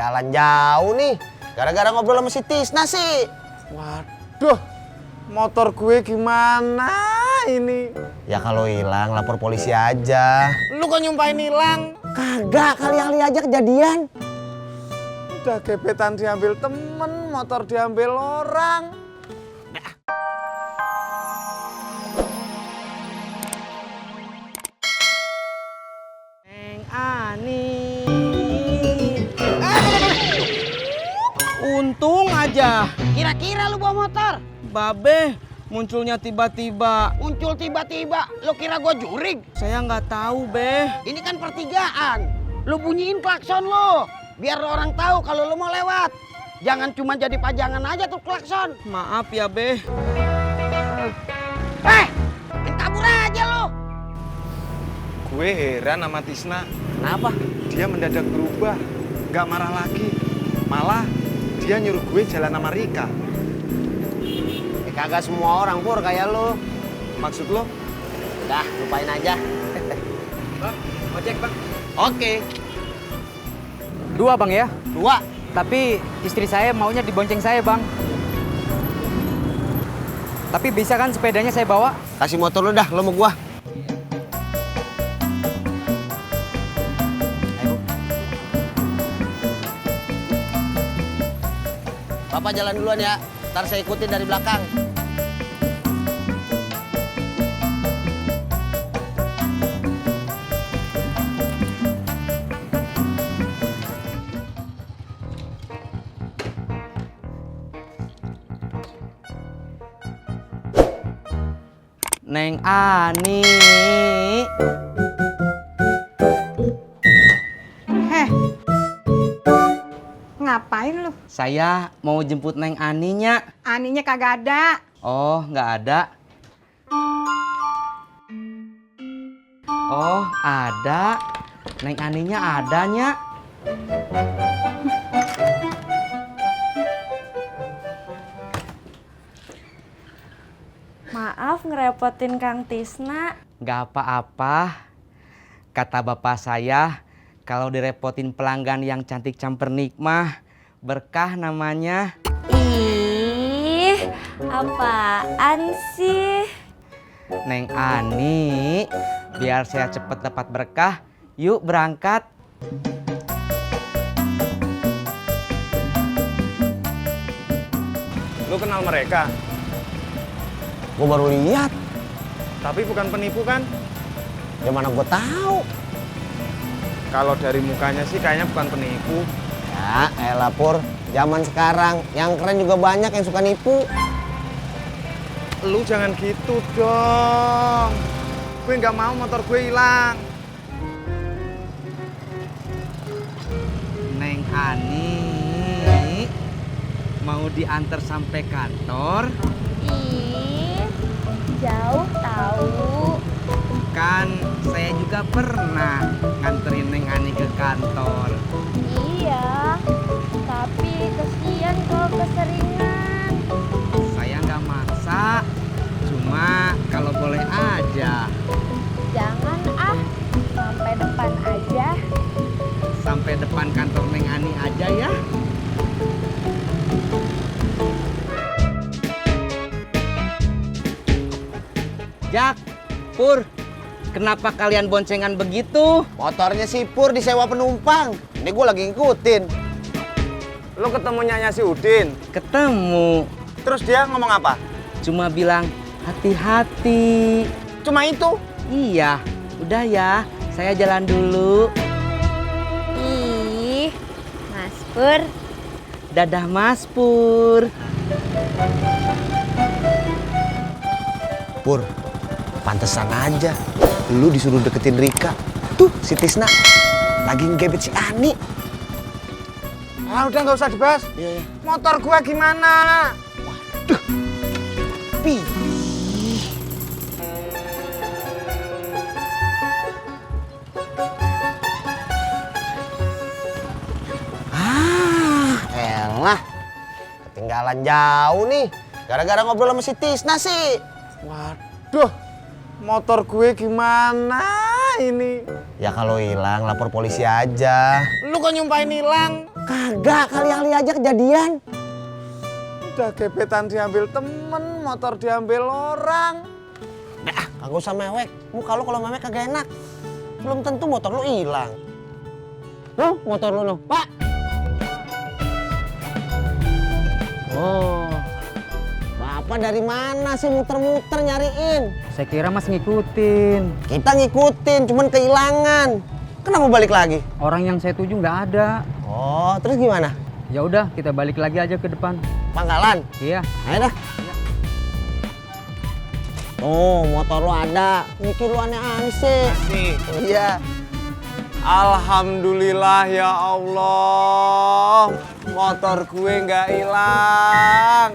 Ketinggalan jauh nih. Gara-gara ngobrol sama si Tisna sih. Waduh, motor gue gimana ini? Ya kalau hilang lapor polisi aja. Lu kok nyumpahin hilang? Kagak, kali-kali aja kejadian. Udah gebetan diambil temen, motor diambil orang. Neng Ani. Untung aja. Kira-kira lu bawa motor? Babe munculnya tiba-tiba. Muncul tiba-tiba, lu kira gua jurig? Saya nggak tahu, Be. Ini kan pertigaan. Lu bunyiin klakson lu, biar orang tahu kalau lu mau lewat. Jangan cuma jadi pajangan aja tuh klakson. Maaf ya, Be. Main kabur aja lu. Gue heran sama Tisna. Kenapa? Dia mendadak berubah, nggak marah lagi. Malah dia nyuruh gue jalan sama Rika. Kagak semua orang Pur kayak lu. Maksud lo? Dah, lupain aja. Bang, ojek, Bang. Oke. 2 bang ya, 2. tapi istri saya maunya dibonceng saya bang. Tapi bisa kan sepedanya saya bawa? Kasih motor lu dah, lu mau gua. Bapak jalan duluan ya, ntar saya ikutin dari belakang. Neng Ani. Heh, ngapain lu? Saya mau jemput Neng Aninya. Aninya kagak ada. Oh, nggak ada. Oh, ada. Neng Aninya adanya. Maaf ngerepotin Kang Tisna. Nggak apa-apa. Kata bapak saya, kalau direpotin pelanggan yang cantik campernik mah berkah namanya. Ih, apaan sih? Neng Ani, biar saya cepet dapat berkah, yuk berangkat. Lo kenal mereka? Gua baru lihat. Tapi bukan penipu kan? Ya mana gua tahu. Kalau dari mukanya sih kayaknya bukan penipu. Ya, elah Pur. Zaman sekarang yang keren juga banyak yang suka nipu. Lu jangan gitu dong. Gue nggak mau motor gue hilang. Neng Ani, mau diantar sampai kantor? Ih, jauh tahu. Kan saya juga pernah nganterin Neng Ani ke kantor. Iya, tapi kesian kalau keseringan. Saya nggak maksa, cuma kalau boleh aja. Jangan ah, sampai depan aja. Sampai depan kantor Neng Ani aja ya. Jak, Pur, kenapa kalian boncengan begitu? Motornya si Pur disewa penumpang. Ini gua lagi ngikutin. Lo ketemu nyanya si Udin. Ketemu, Terus dia ngomong apa? cuma bilang hati-hati. Cuma itu. Iya, udah ya, saya jalan dulu. Ih, Mas Pur. Dadah Mas Pur. Pur, pantesan aja. Lu disuruh deketin Rika. Tuh, si Tisna. Lagi ngebet si Ani. Ah udah nggak usah dibahas. Iya, iya. Motor gua gimana? Pi. Elah. Ketinggalan jauh nih. Gara-gara ngobrol sama si Tisna sih. Waduh, motor gue gimana ini? Ya kalau hilang lapor polisi aja. Lu kok nyumpahin hilang? Kagak, kali-kali aja kejadian. Udah gebetan diambil temen, motor diambil orang. Nah, kagak usah mewek. Muka lu kalau mewek kagak enak. Belum tentu motor lu hilang. Motor lu, Pak. Oh, Bapak dari mana sih muter-muter nyariin? saya kira Mas ngikutin. Kita ngikutin, cuman kehilangan. Kenapa balik lagi? Orang yang saya tuju nggak ada. Oh, terus gimana? Ya udah, kita balik lagi aja ke depan. Pangkalan? Iya. Ayo dah. Tuh, motor lu ada. Mikir lu aneh-aneh sih. Nih, Iya. alhamdulillah ya Allah. Motor gue nggak hilang.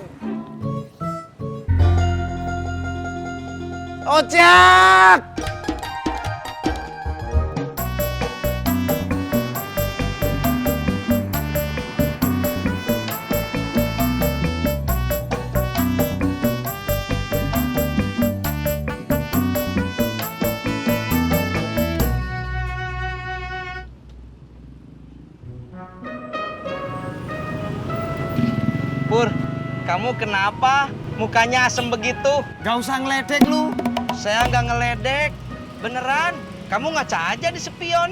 Ojek! Pur, kamu kenapa? Mukanya asem begitu. Gak usah ngeledek lu. Saya nggak ngeledek. Beneran, kamu ngaca aja di spion.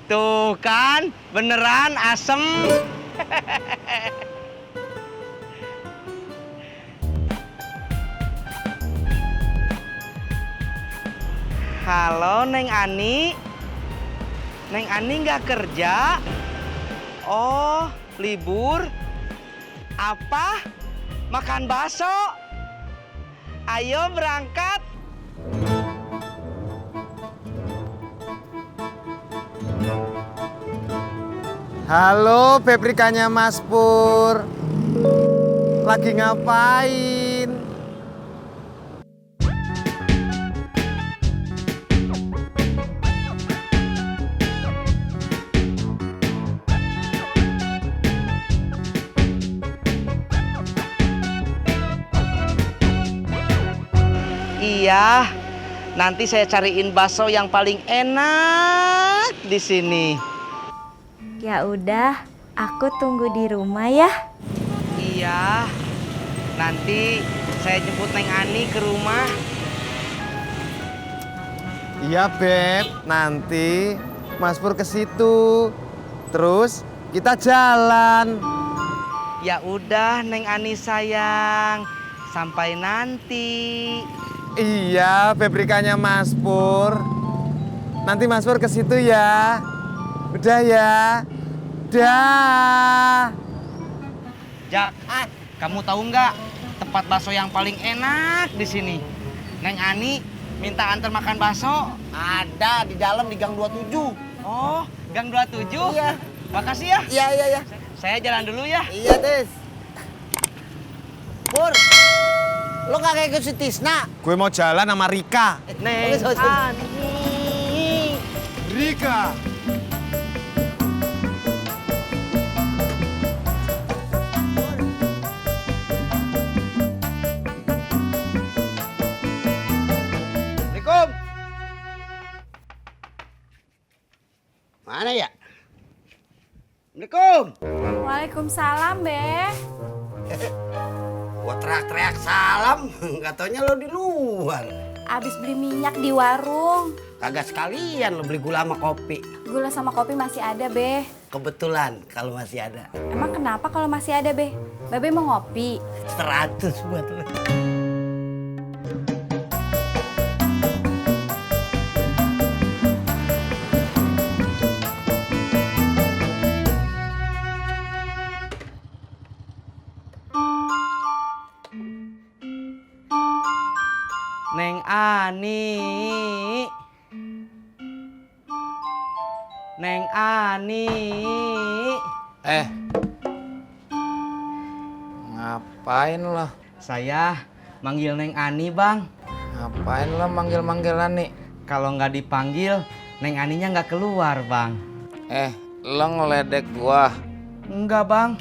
Tuh kan, beneran asem. Halo Neng Ani. Neng Ani nggak kerja? Oh, libur. Apa? Makan bakso? Ayo berangkat. Halo, Paprikanya Mas Pur. Lagi ngapain? Iya, nanti saya cariin bakso yang paling enak di sini. Ya udah, aku tunggu di rumah ya. Iya, nanti saya jemput Neng Ani ke rumah. Iya, Beb. Nanti Mas Pur ke situ. Terus kita jalan. Ya udah, Neng Ani sayang. Sampai nanti. Iya, Paprikanya Mas Pur. Nanti Mas Pur ke situ ya. Udah ya. Dah. Jak, kamu tahu nggak tempat bakso yang paling enak di sini? Neng Ani minta antar makan bakso. Ada di dalam di Gang 27. Oh, Gang 27? Iya. Makasih ya. Iya. Saya jalan dulu ya. Iya, Tis. Pur, lu kagak ikut si Tisna? Gue mau jalan sama Rika. Neng Oke, Ani. Rika. Assalamualaikum. Mana ya? Assalamualaikum. Waalaikumsalam, Be. Gua teriak-teriak salam, nggak taunya lo di luar. Abis beli minyak di warung. Kagak sekalian lo beli gula sama kopi. Gula sama kopi masih ada, Be. Kebetulan kalau masih ada. Emang kenapa kalau masih ada, Be? Babe mau ngopi. 100 buat lo. Neng Ani. Neng Ani. Ngapain lo? Saya manggil Neng Ani, Bang. Ngapain lo manggil-manggilan nih? Kalau nggak dipanggil, Neng Aninya nggak keluar, Bang. Lo ngeledek gua. Enggak, Bang.